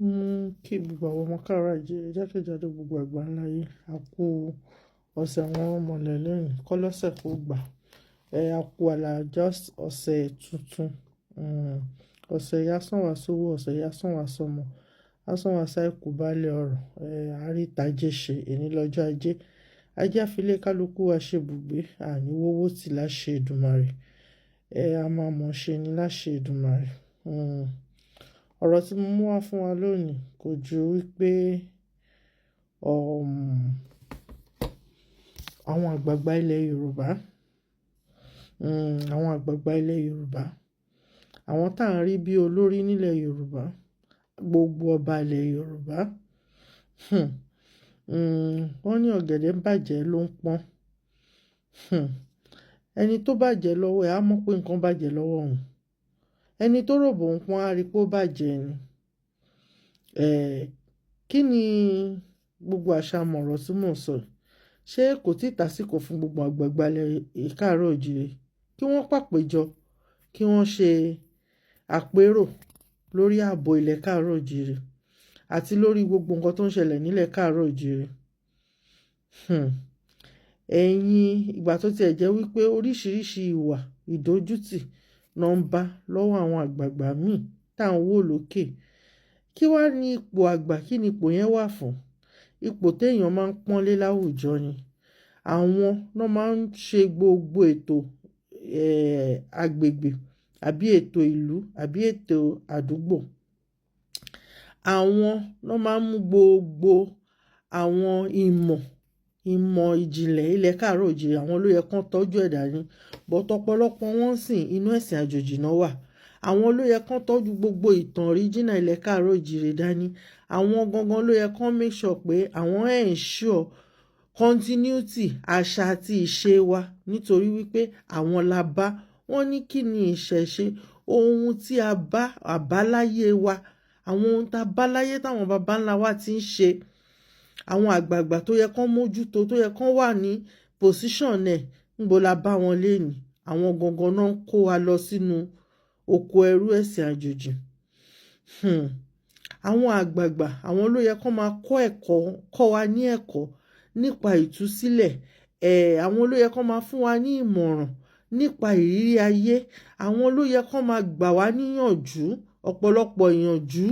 Kí gbogbo àwọn ọmọ káàárọ̀ oòjíire jákèjádò gbogbo àgbáńlá ayé. A kú ọ̀sẹ̀ wọn mọ̀lẹ́ lónìí, kọ́ lọ́sẹ̀ kó gbà. A kú àlàjá ọ̀sẹ̀ tuntun. Ọ̀sẹ̀ yìí á sàn wá sówó, ọ̀sẹ̀ yìí á sàn wá sọ́mọ, á sàn wá sáìkú báálẹ̀ ọrọ̀. A rí ìtajé ṣe, èní lọ́jọ́ ajé. Ajé á fi ilé kálukú wa ṣe ibùgbé, àní wówó tì láṣẹ Èdùmàrè. A máa mọ̀ ṣe ni láṣẹ Èdùmàrè. Ọ̀rọ̀ tí mo mú wá fún wa lónìí kò ju wípé, àwọn àgbàgbà ilẹ̀ Yorùbá, àwọn àgbàgbà ilẹ̀ Yorùbá, àwọn tá ń rí bí olórí nílẹ̀ Yorùbá, gbogbo ọba ilẹ̀ Yorùbá, wọ́n ní ọ̀gẹ̀dẹ̀ ń bàjẹ́ ló ń pọ́n. Ẹni tó bàjẹ́ lọ́wọ́ ẹ̀ á mọ̀ pé nǹkan bàjẹ́ lọ́wọ́ òun. Ẹni tó rò bó ń pọ́n á rí pé ó bàjẹ́ ni. Kí ni gbogbo àṣàmọ̀ ọ̀rọ̀ tí mò ń sọ yìí? Ṣé kò tí ì tàsíkò fún gbogbo àgbàgbà ilẹ̀ káàárọ̀ oòjíire kí wọ́n pàpéjọ, kí wọ́n ṣe àpérò lórí ààbò ilẹ̀ káàárọ̀ oòjíire àti lórí gbogbo nǹkan tó ń ṣẹlẹ̀ nílẹ̀ káàárọ̀ oòjíire? Ẹ̀yin ìgbà tó ti ẹ̀ jẹ́ wípé oríṣiríṣi ìwà ìdójútì náà ń bá lọ́wọ́ àwọn àgbàgbà míì tá ń wò lókè. Kí wá ní ipò àgbà? Kí ni ipò yẹn wà fún? Ipò tí èèyàn máa ń pọ́nlé láwùjọ ni. Àwọn náà máa ń ṣe gbogbo ètò, agbègbè àbí ètò ìlú àbí ètò àdúgbò. Àwọn náà máa ń mú gbogbo àwọn ìmọ̀ ìjìnlẹ̀ ilẹ̀ káàárọ̀ oòjíire, àwọn ló yẹ kó tọ́jú ẹ̀ dání. But ọ̀pọ̀lọpọ̀ wọn sì inú ẹ̀sìn àjòjì náà wà. Àwọn ló yẹ kó tọ́jú gbogbo ìtàn original ilẹ̀ káàárọ̀ oòjíire dání. Àwọn gangan ló yẹ kó make sure pé àwọn ensure continuity àṣà àti ìṣe wa, nítorí wípé àwọn la bá. Wọ́n ní kí ni ìṣẹ̀ṣe? Ohun tí a bá àbáláyé wa, àwọn ohun tá bá láyé táwọn baba ńlá wa ti ń ṣe. Àwọn àgbààgbà tó yẹ kó mójútó, tó yẹ kó wà ní position ẹ̀, níbo la bá wọn léèní? Àwọn gangan náà ń kó wa lọ sínú oko ẹrú ẹ̀sìn àjòjì. Àwọn àgbààgbà, àwọn ló yẹ kó máa kọ́ ẹ̀kọ́, kọ́ wa ní ẹ̀kọ́ nípa ìtúsílẹ̀. Àwọn ló yẹ kó máa fún wa ní ìmọ̀ràn nípa ìrírí ayé. Àwọn ló yẹ kó máa gbà wá níyànjú, ọ̀pọ̀lọpọ̀ ìyànjú.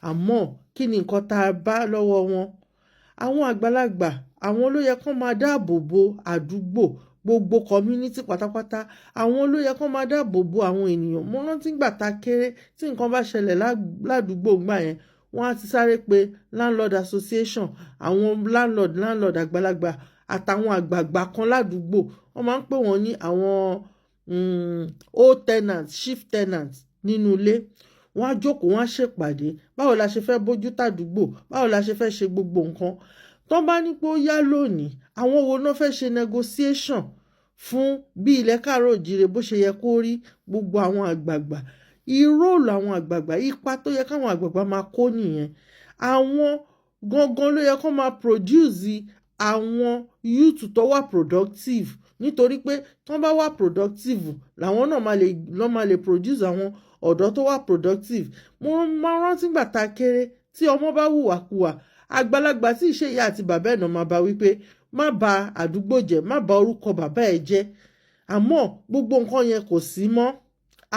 Àmọ́ kí ni nǹkan tá a bá lọ́wọ́ wọn? Àwọn àgbàlagbà, àwọn ló yẹ kó máa dáàbò bo àdúgbò, gbogbo community pátápátá. Àwọn ló yẹ kó máa dáàbò bo àwọn ènìyàn. Mo rántí ìgbà tá kéré, tí nǹkan bá ṣẹlẹ̀ ládùúgbò ìgbà yẹn, wọ́n á ti sáré pé landlord association, àwọn landlord àgbàlagbà àtàwọn àgbààgbà kan ládùúgbò. Wọ́n máa ń pè wọ́n ní àwọn old tenants, chief tenants nínú ilé. Wọ́n á jókòó, wọ́n á ṣèpàdé. Báwo la ṣe fẹ́ bójú tàdúgbò? Báwo la ṣe fẹ́ ṣe gbogbo nǹkan? Tọ́n bá ní pé ó yá lónìí, àwọn wo náà fẹ́ ṣe negotiation fún bí ilẹ̀ káàárọ̀ oòjíire bó ṣe yẹ kó rí? Gbogbo àwọn àgbààgbà, role àwọn àgbààgbà, ipa tó yẹ káwọn àgbààgbà máa kó nìyẹn. Àwọn gangan ló yẹ kó máa produce àwọn youth tó wà productive, nítorí pé tọ́n bá wà productive, làwọn náà máa lè lọ́ máa lè produce àwọn ọ̀dọ́ tó wà productive. Mo máa rántí ìgbà tá kéré, tí ọmọ bá hùwàkuwà, àgbàlagbà tí ìṣe ìyá àti bàbá ẹ̀ náà máa bá wípé má ba àdúgbò jẹ́, má ba orúkọ bàbá ẹ̀ jẹ́. Àmọ́ gbogbo nǹkan yẹn kò sí mọ́.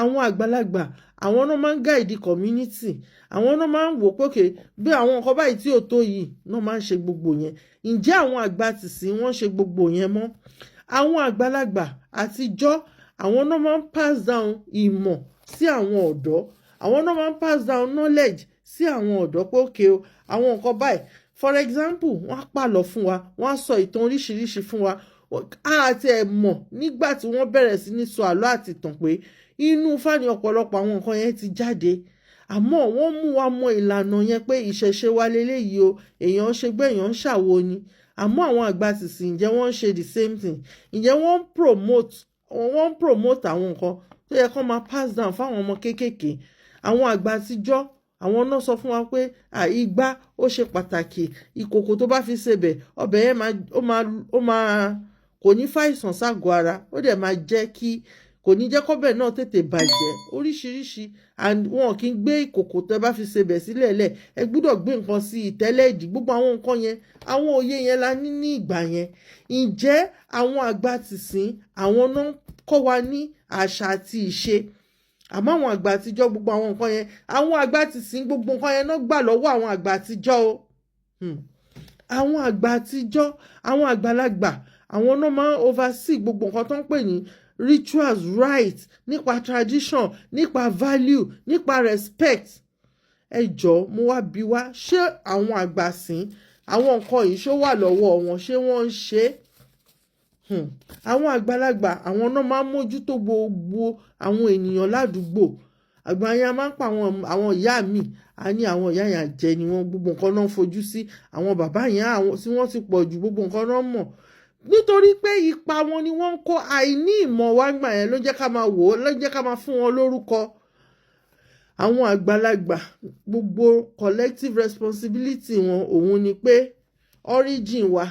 Àwọn àgbàlagbà, àwọn náà máa ń guide community. Àwọn náà máa ń wò pé okay, bí àwọn nǹkan báyìí tí ò tó yìí náà máa ń ṣe gbogbo yẹn. Ǹjẹ́ àwọn àgbà tìsín wọ́n ṣe gbogbo yẹn mọ́? Àwọn àgbàlagbà àtijọ́, àwọn náà máa ń pass down ìmọ̀ sí àwọn ọ̀dọ́. Àwọn náà máa ń pass down knowledge sí àwọn ọ̀dọ́ pé okay o, àwọn nǹkan báyìí. For example, wọ́n á pàlọ́ fún wa, wọ́n á sọ ìtàn oríṣiríṣi fún wa. Àti ẹ̀ mọ̀ nígbà tí wọ́n bẹ̀rẹ̀ sí ní sọ àlọ́ àti ìtàn pé inú Ifá ni ọ̀pọ̀lọpọ̀ àwọn nǹkan yẹn ti jáde. Àmọ́ wọ́n mú wa mọ ìlànà yẹn pé ìṣẹ̀ṣe wa leléyìí o, èèyàn ṣe gbé, èèyàn ń ṣàwo ni. Àmọ́ àwọn àgbà tìsín, ǹjẹ́ wọ́n ń ṣe the same thing? Ǹjẹ́ wọ́n ń promote àwọn nǹkan tó yẹ kó máa pass down fáwọn ọmọ kéékèèké? Àwọn àgbà àtijọ́, àwọn náà sọ fún wa pé igbá ó ṣe pàtàkì, ìkòkò tó bá fi sebẹ̀, ọbẹ̀ yẹn máa ó máa ó máa kò ní fàìsàn ságọ́ ara, ó dẹ̀ máa jẹ́ kí Kò ní jẹ́ kọ́bẹ̀ náà tètè bàjẹ́. Oríṣiríṣi. And wọn kì í gbé ìkòkò tẹ́ bá fi sebẹ̀ sílẹ̀ lẹ̀. Ẹ gbúdọ̀ gbé nǹkan sí ìtẹ́lẹ̀ ìdí. Gbogbo àwọn nǹkan yẹn, àwọn òye yẹn la ní ní ìgbà yẹn. Ǹjẹ́ àwọn àgbà tìsín, àwọn náà kọ́ wa ní àṣà àti ìṣe? Àmọ́ àwọn àgbà àtijọ́, gbogbo àwọn nǹkan yẹn, àwọn àgbà tìsín, gbogbo nǹkan yẹn náà gbà lọ́wọ́ àwọn àgbà àtijọ́ o. Àwọn àgbà àtijọ́, àwọn àgbàlagbà, àwọn náà máa ń oversee gbogbo nǹkan tó ń pè ní rituals, rites, nípa tradition, nípa value, nípa respect. Ẹ jọ̀ọ́, mo wá bi wá, ṣé àwọn àgbà sìn, àwọn nǹkan yìí, ṣó wà lọ́wọ́ wọn? Ṣé wọ́n ń ṣe é? Àwọn àgbàlagbà, àwọn náà máa ń mójútó gbogbo àwọn ènìyàn ládùúgbò. Àgbà yẹn, a máa ń pa àwọn ìyá mi, a ní àwọn ìyá yẹn jẹ ni wọ́n, gbogbo nǹkan náà ń fojú sí. Àwọn bàbá yẹn, àwọn tí wọ́n ti pọ̀ ju, gbogbo nǹkan náà mọ̀, nítorí pé ipa wọn ni wọ́n ń kó. Àìní ìmọ̀ wá gbà yẹn ló jẹ́ ká máa wò ó, ló jẹ́ ká máa fún wọn lórúkọ. Àwọn àgbàlagbà, gbogbo collective responsibility wọn, òun ni pé origin wa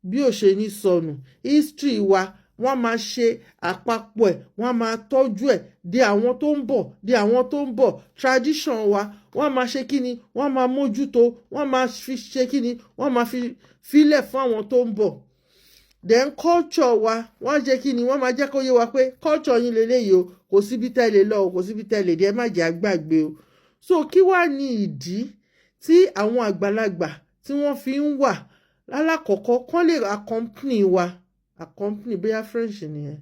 bí ò ṣe ní sọnù, history wa, wọ́n máa ṣe àpapọ̀ ẹ̀, wọ́n máa tọ́jú ẹ̀ di àwọn tó ń bọ̀, di àwọn tó ń bọ̀. Tradition wa, wọ́n máa ṣe kíni? Wọ́n máa mójútó, wọ́n máa fi ṣe kíni? Wọ́n máa fi filẹ̀ fún àwọn tó ń bọ̀. Then culture wa, wọ́n jẹ́ kíni? Wọ́n máa jẹ́ kó yé wa pé culture yín leléyìí o, kò síbi tẹ́ lè lọ o, kò síbi tẹ́ lè dé, ẹ má jẹ́ àgbàgbé o. So kí wàá ní ìdí tí àwọn àgbàlagbà tí wọ́n fi ń wà? Lálákọ̀ọ́kọ́, kán lè accompany wa, accompany, bóyá French nìyẹn,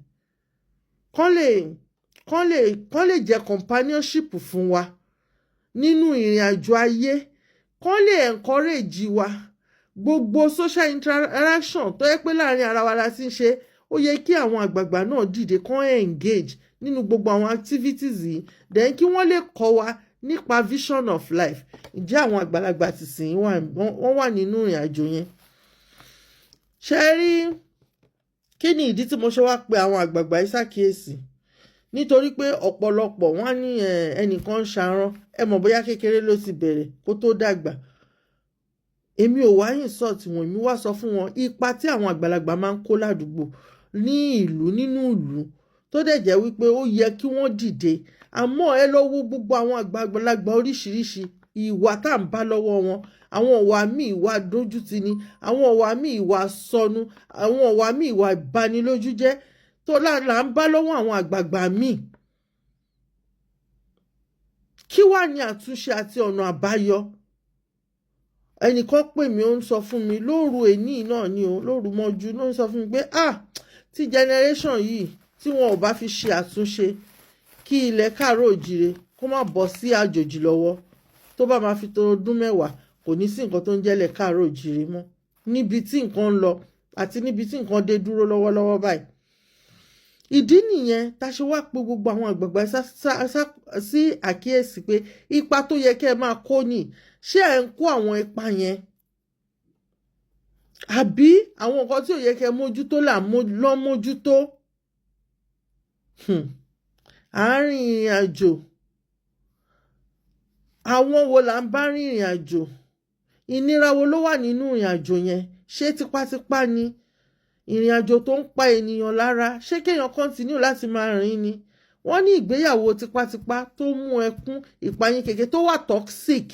kán lè jẹ́ companionship fún wa nínú ìrìn àjò ayé, kán lè encourage wa. Gbogbo social interaction tó yẹ pé láàrin ara wa la ti ń ṣe, ó yẹ kí àwọn àgbààgbà náà dìde, kán engage nínú gbogbo àwọn activities yìí. Then kí wọ́n lè kọ́ wa nípa vision of life. Ǹjẹ́ àwọn àgbàlagbà ti sìn, wọ́n wà nínú ìrìn àjò yẹn? Ṣe rí, kí ni ìdí tí mo ṣe wá pe àwọn àgbààgbà yìí ṣàkíyèsí? Nítorí pé ọ̀pọ̀lọpọ̀ wọ́n á ní ẹnìkan ń ṣarán, ẹ mọ̀, bóyá kékeré ló ti bẹ̀rẹ̀ kó tó dàgbà. Èmi ò wá insult wọn, èmi wá sọ fún wọn ipa tí àwọn àgbàlagbà máa ń kó ládùúgbò, ní ìlú, nínú ìlú, tó dẹ̀ jẹ́ wípé ó yẹ kí wọ́n dìde. Àmọ́ ẹ lọ wo gbogbo àwọn àgbàlagbà oríṣiríṣi, ìwà tá à ń bá lọ́wọ́ wọn, àwọn ìwà míì, ìwà dójútì ni, àwọn ìwà míì, ìwà sọnù, àwọn ìwà míì, ìwà ìbanilójú jẹ́ tó là ń bá lọ́wọ́ àwọn àgbààgbà míì. Kí wàá ní àtúnṣe àti ọ̀nà àbáyọ? Ẹnìkan pè mí, ó ń sọ fún mi lóru èní náà ni o, lóru mọ́jú ló ń sọ fún mi pé, ah, tí generation yìí, tí wọn ò bá fi ṣe àtúnṣe, kí ilẹ̀ káàárọ̀ òjìrè kó má bọ́ sí àjòjì lọ́wọ́, tó bá máa fi tó ọdún 10, kò ní sí nǹkan tó ń jẹ́lẹ̀ káàárọ̀ òjìrè mọ́, níbi tí nǹkan ń lọ àti níbi tí nǹkan dé dúró lọ́wọ́lọ́wọ́ báyìí. Ìdí nìyẹn tá a ṣe wá pé gbogbo àwọn àgbààgbà sí àkíyèsí pé ipa tó yẹ kẹ́ ẹ máa kó nì. Ṣé ẹ̀ ń kó àwọn ipa yẹn, àbí àwọn nǹkan tí ò yẹ kẹ́ ẹ mójútó là lọ́ mójútó? Àárín ìrìn àjò, àwọn wo là ń bá rìnrìn àjò? Ìnira wo ló wà nínú ìrìn àjò yẹn? Ṣé tipátipá ni ìrìn àjò tó ń pa ènìyàn lára? Ṣé kéèyàn continue láti máa rìn ni? Wọ́n ní ìgbéyàwó tipátipá tó mú ẹkún, ìpayín keke, tó wà toxic,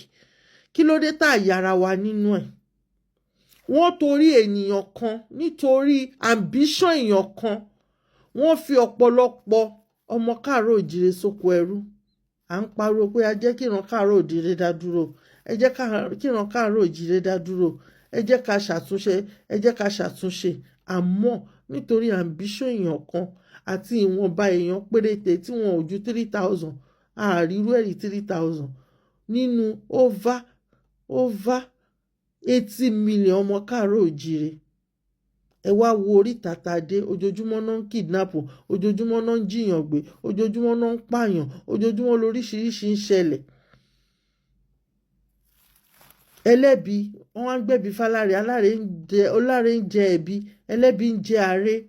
kí ló dé tá a yára wa nínú ẹ̀? Wọ́n torí ènìyàn kan, nítorí ambition èèyàn kan, wọ́n fi ọ̀pọ̀lọpọ̀ ọmọ káàárọ̀ òjìrè sóko ẹrú. À ń pariwo pé a jẹ́ kí ìran káàárọ̀ òjìrè dá dúró, ẹ jẹ́ kí ìran káàárọ̀ òjìrè dá dúró, ẹ jẹ́ ká ṣàtúnṣe, ẹ jẹ́ ká ṣàtúnṣe. Àmọ́ nítorí ambition èèyàn kan àti ìwọ̀nba èèyàn péréte tí wọn ò ju 3,000, àárírú ẹ̀rí 3,000 nínú over 80 million ọmọ káàárọ̀ òjìrè. Ẹ wá wo oríta tá a dé. Ojoojúmọ́ náà ń kidnap, ojoojúmọ́ náà ń jiyàn gbé, ojoojúmọ́ náà ń pààyàn, ojoojúmọ́ lóríṣiríṣi ń ṣẹlẹ̀. Ẹlẹ́bi, wọ́n wá ń gbẹ̀bí fáláre, aláre ń jẹ, ọláre ń jẹ ẹ̀bi, ẹlẹ́bi ń jẹ àárẹ̀.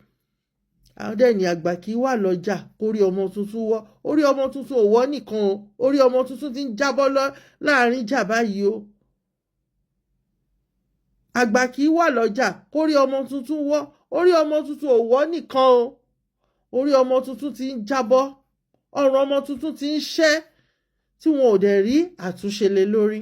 Àwọn dẹ̀ ní àgbà kì í wà lọ́jà kórí ọmọ tuntun wọ́. Orí ọmọ tuntun ò wọ́ nìkan o, orí ọmọ tuntun ti ń jábọ́ láàrin ìjà báyìí o. Àgbà kì í wà lọ́jà kórí ọmọ tuntun wọ́. Orí ọmọ tuntun ò wọ́ nìkan o, Orí ọmọ tuntun ti ń jábọ́, ọrùn ọmọ tuntun ti ń ṣẹ́, tí wọn ò dẹ̀ rí àtúnṣe lé lórí.